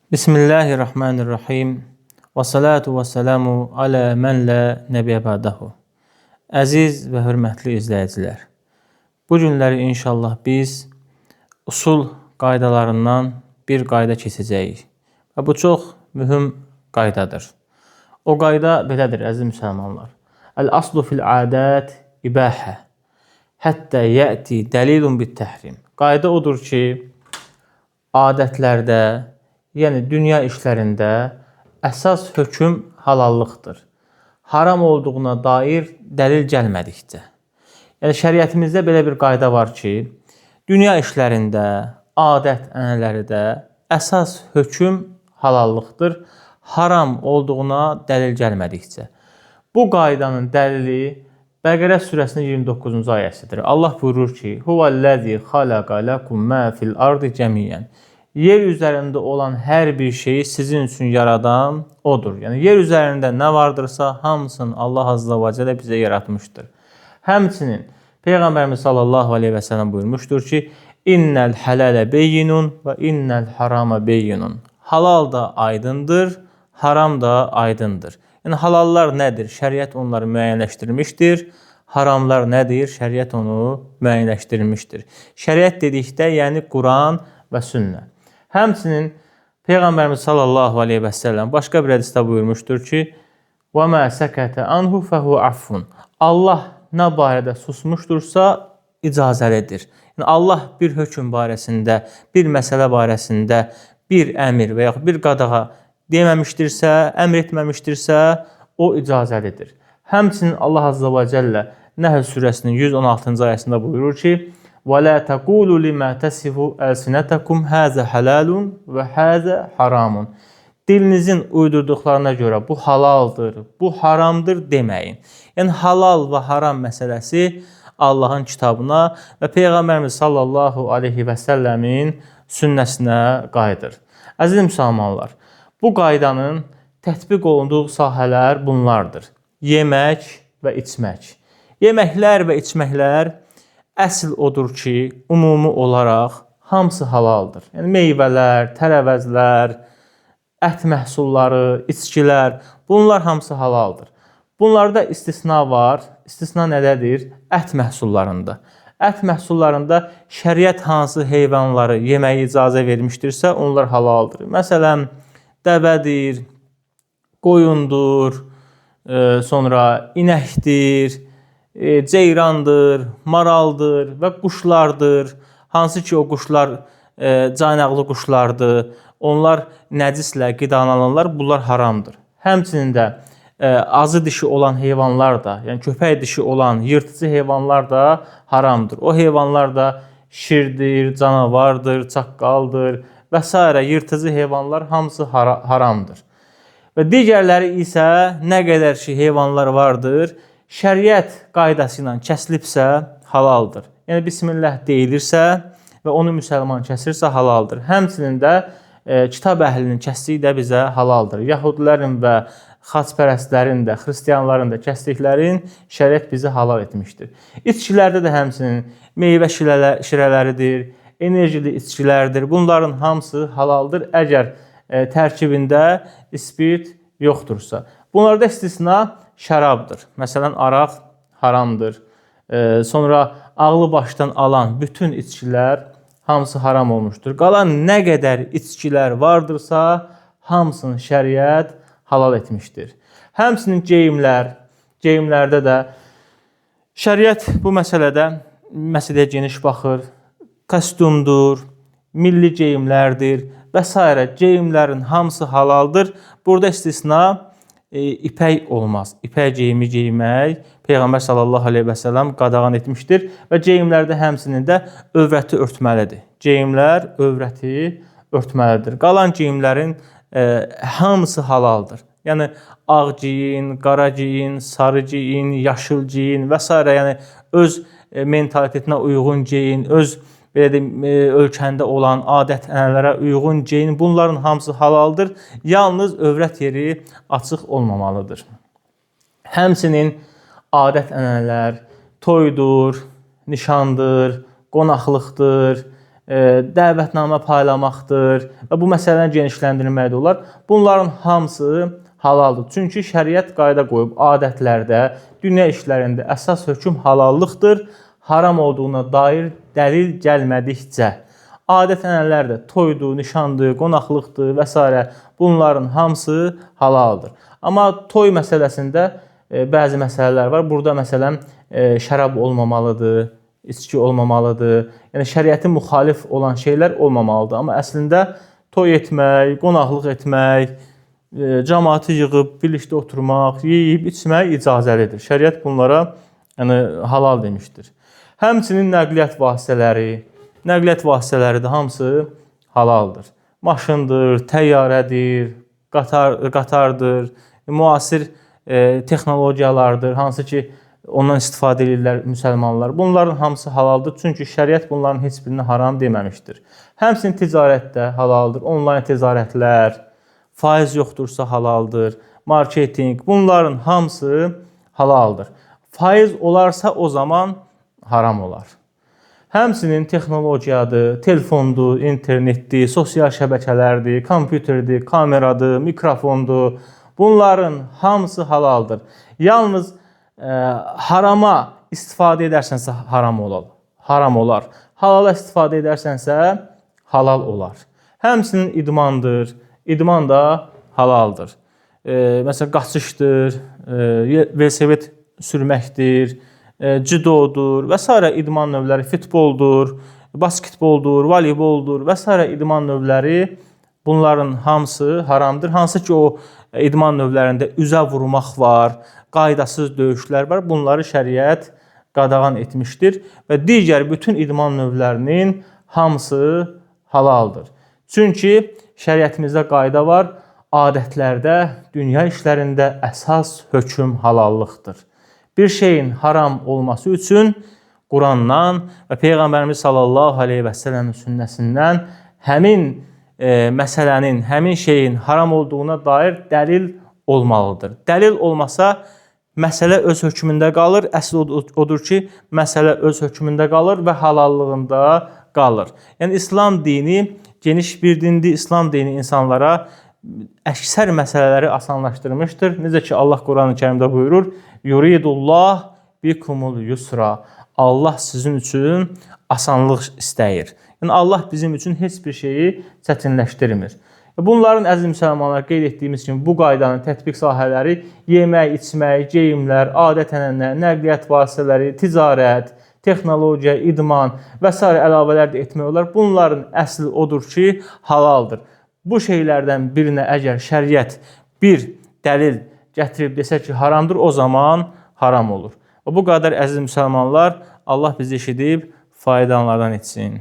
Bismillahirrahmanirrahim. Və salatu və selamu alə mən la nəbiyə ba'dahu. Əziz və hörmətli izləyicilər. Bu günləri inşallah biz usul qaydalarından bir qayda keçəcəyik. Və bu çox mühüm qaydadır. O qayda belədir, əziz müsəlmanlar. Əl-aslu fil adət ibahə. Hətta yəti dəlilun bit-təhrim. Qayda odur ki, adətlərdə, yəni dünya işlərində əsas hökm halallıqdır. Haram olduğuna dair dəlil gəlmədikcə. Yəni şəriətimizdə belə bir qayda var ki, dünya işlərində, adət ənənələrdə əsas hökm halallıqdır. Haram olduğuna dəlil gəlmədikcə. Bu qaydanın dəlili Bəqərə surəsinin 29-cu ayəsidir. Allah buyurur ki: "Huvallazi xalaqa lakum ma fil ardı cəmiyan." Yer üzərində olan hər bir şeyi sizin üçün yaradan odur. Yəni yer üzərində nə vardırsa hamısını Allah azza və cəllə bizə yaratmışdır. Həmçinin Peyğəmbərimiz sallallahu əleyhi və səlləm buyurmuşdur ki: "İnnel halalə beyyinun və innel harama beyyinun." Halal da aydındır, haram da aydındır. Yəni halallar nədir? Şəriət onları müəyyənləşdirmişdir. Haramlar nədir? Şəriət onu müəyyənləşdirmişdir. Şəriət dedikdə, yəni Quran və sünnə. Həmçinin Peyğəmbərimiz sallallahu əleyhi və səlləm başqa bir hədisdə buyurmuşdur ki: "Və mə səkətə anhu fəhu affun." Allah nə barədə susmuşdursa icazəlidir. Yəni Allah bir hökm barəsində, bir məsələ barəsində bir əmr və yaxud bir qadağa deməmişdirsə, əmr etməmişdirsə, o icazəlidir. Həmçinin Allah azza və cəllə Nəhl surəsinin 116-cı ayəsində buyurur ki: "Və la taqulu lima tasifu alsinatakum haza halalun və haza haramun." Dilinizin uydurduqlarına görə bu halaldır, bu haramdır deməyin. Yəni halal və haram məsələsi Allahın kitabına və Peyğəmbərimiz sallallahu əleyhi və səlləmin sünnəsinə qayıdır. Əziz müsəlmanlar, bu qaydanın tətbiq olunduğu sahələr bunlardır. Yemək və içmək. Yeməklər və içməklər əsl odur ki, ümumi olaraq hamısı halaldır. Yəni meyvələr, tərəvəzlər, ət məhsulları, içkilər, bunlar hamısı halaldır. Bunlarda istisna var. İstisna nədədir? Ət məhsullarında. Ət məhsullarında şəriət hansı heyvanları yeməyi icazə vermişdirsə, onlar halaldır. Məsələn, dəvədir, qoyundur, sonra inəkdir, ceyrandır, maraldır və quşlardır. Hansı ki o quşlar caynaqlı quşlardır. Onlar nəcislə qidalanırlar, bunlar haramdır. Həmçinin də azı dişi olan heyvanlar da, yəni köpək dişi olan yırtıcı heyvanlar da haramdır. O heyvanlar da şirdir, canavardır, çaqqaldır və s. yırtıcı heyvanlar hamısı haramdır. Və digərləri isə nə qədər ki heyvanlar vardır, şəriət qaydası ilə kəsilibsə halaldır. Yəni bismillah deyilirsə və onu müsəlman kəsirsə halaldır. Həmçinin də kitab əhlinin kəsdiyi də bizə halaldır. Yahudilərin və xaçpərəstlərin də, xristianların da kəsdiklərin şəriət bizə halal etmişdir. İçkilərdə də həmçinin meyvə şirələridir, enerjili içkilərdir. Bunların hamısı halaldır əgər tərkibində spirt yoxdursa. Bunlarda istisna şərabdır. Məsələn, araq haramdır. Sonra ağlı başdan alan bütün içkilər hamısı haram olmuşdur. Qalan nə qədər içkilər vardırsa, hamısını şəriət halal etmişdir. Həmçinin geyimlər, geyimlərdə də şəriət bu məsələyə geniş baxır. Kostyumdur, milli geyimlərdir və s. Geyimlərin hamısı halaldır. Burada istisna ipək olmaz. İpək geyimi geymək Peyğəmbər sallallahu əleyhi və səlləm qadağan etmişdir və geyimlərdə həmçinin də övrəti örtməlidir. Geyimlər övrəti örtməlidir. Qalan geyimlərin hamısı halaldır. Yəni ağ geyin, qara geyin, sarı geyin, yaşıl geyin və s. Yəni öz mentalitetinə uyğun geyin, öz belə deyim, ölkəndə olan adət-ənənələrə uyğun geyin. Bunların hamısı halaldır. Yalnız övrət yeri açıq olmamalıdır. Həmçinin adət-ənənələr, toydur, nişandır, qonaqlıqdır, dəvətnamə paylamaqdır və bu məsələni genişləndirmək də olar. Bunların hamısı halaldır. Çünki şəriət qayda qoyub adətlərdə, dünya işlərində əsas hökm halallıqdır. Haram olduğuna dair dəlil gəlmədikcə. Adət-ənənələr də toydur, nişandır, qonaqlıqdır və s. Bunların hamısı halaldır. Amma toy məsələsində bəzi məsələlər var. Burada məsələn şərab olmamalıdır, içki olmamalıdır. Yəni şəriətin müxalif olan şeylər olmamalıdır. Amma əslində toy etmək, qonaqlıq etmək, cəmaatı yığıb birlikdə oturmaq, yeyib içmək icazəlidir. Şəriət bunlara yəni halal demişdir. Həmçinin nəqliyyat vasitələri də hamısı halaldır. Maşındır, təyyarədir, qatardır, müasir texnologiyalardır, hansı ki ondan istifadə edirlər müsəlmanlar. Bunların hamısı halaldır, çünki şəriət bunların heç birini haram deməmişdir. Həmçinin ticarət də halaldır, onlayn ticarətlər, faiz yoxdursa halaldır, marketinq, bunların hamısı halaldır. Faiz olarsa o zaman haram olar. Həmçinin texnologiyadır, telefondur, internetdir, sosial şəbəkələrdir, kompüterdir, kameradır, mikrofondur. Bunların hamısı halaldır. Yalnız harama istifadə edərsənsə haram olar. Haram olar. Halala istifadə edərsənsə halal olar. Həmçinin idmandır. İdman da halaldır. Məsələn, qaçışdır, velosiped sürməkdir, judodur və s. idman növləri, futboldur, basketboldur, voleyboldur və s. idman növləri, bunların hamısı haramdır. Hansı ki o idman növlərində üzə vurmaq var, qaydasız döyüşlər var. Bunları şəriət qadağan etmişdir və digər bütün idman növlərinin hamısı halaldır. Çünki şəriətimizdə qayda var, adətlərdə, dünya işlərində əsas hökm halallıqdır. Bir şeyin haram olması üçün Qurandan və Peyğəmbərimiz sallallahu əleyhi və səlləmin sünnəsindən həmin məsələnin, həmin şeyin haram olduğuna dair dəlil olmalıdır. Dəlil olmasa məsələ öz hökmündə qalır. Əsl odur ki, məsələ öz hökmündə qalır və halallığında qalır. Yəni İslam dini geniş bir dindir. İslam dini insanlara əksər məsələləri asanlaşdırmışdır. Necə ki Allah Qurani-Kərimdə buyurur: "Yuridullah bikumul yusra." Allah sizin üçün asanlıq istəyir. Yəni Allah bizim üçün heç bir şeyi çətinləşdirmir. Bunların əziz müsəlmanlar qeyd etdiyimiz kimi bu qaydanın tətbiq sahələri yemək, içmək, geyimlər, adət-ənənə, nəqliyyat vasitələri, ticarət, texnologiya, idman və s. əlavələr də etmək olar. Bunların əsli odur ki, halaldır. Bu şeylərdən birinə əgər şəriət bir dəlil gətirib desə ki, haramdır, o zaman haram olur. Bu qədər əziz müsəlmanlar, Allah bizi eşidib faydalananlardan etsin.